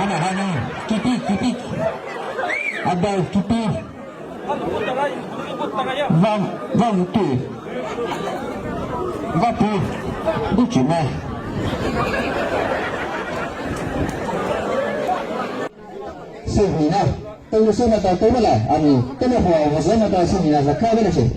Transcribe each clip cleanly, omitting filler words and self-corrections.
Hana hana kipi kipi Abel kipi Vang vang tu Va pu Bu chime 是你呢？都是那个都不来啊你，这个火我是那个是你那是开不了谁？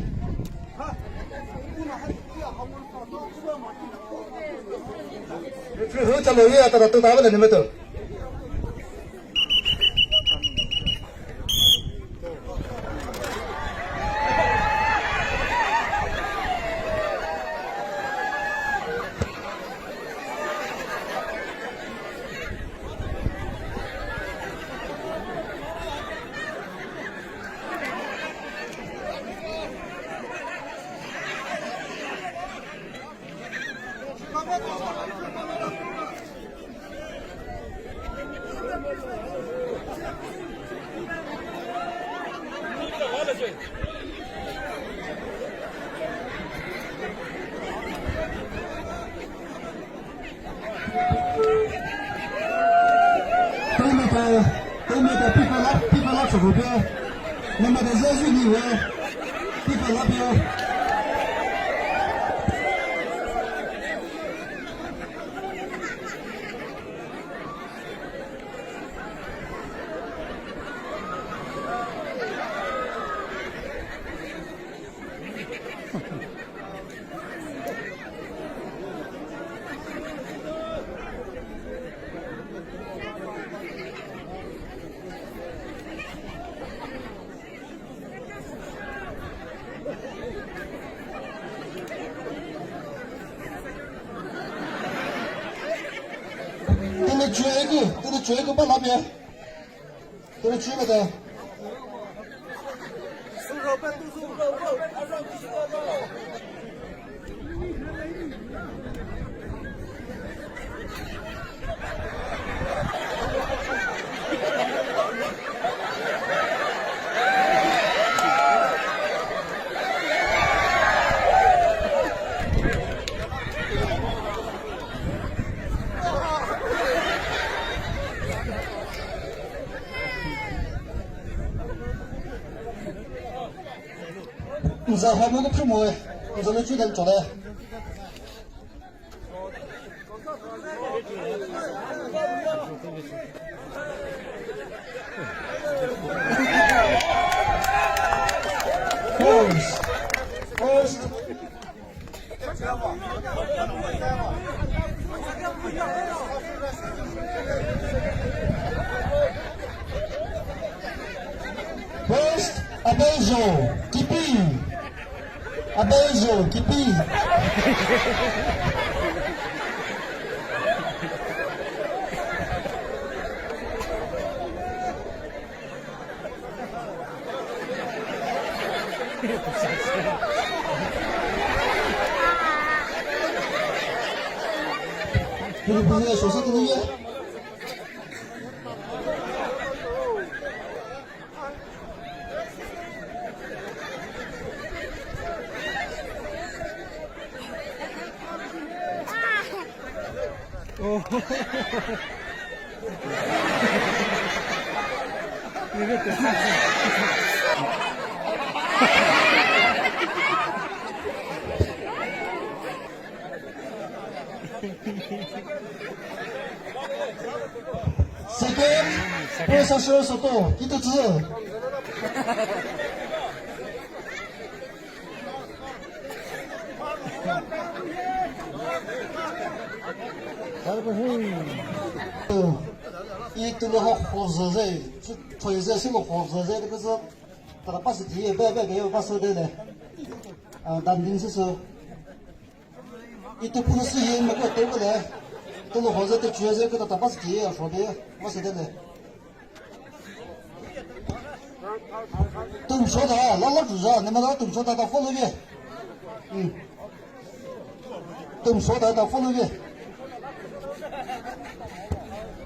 对面的对面的地方那地方那出路边，那么的热水里面，地方那边。等你追一个，等你追一个把那边，等你追个的。你在还没个屏幕，你在那追点做的。First, first. First, Abejo, Kipi. Abejo, Kipi. 这个不是手机的音乐。Second, Professor Soto, kita tu. 伊都个好活日子，这推着是个活日子，这个是，他那八十几百百个有八十的嘞，啊，南京是说，伊都不能是人那个对不对？都是活着的，主要是给他打八十几说的，没事的嘞。都说他，老老主持，你们老都说他到葫芦边，嗯，都说他到葫芦边。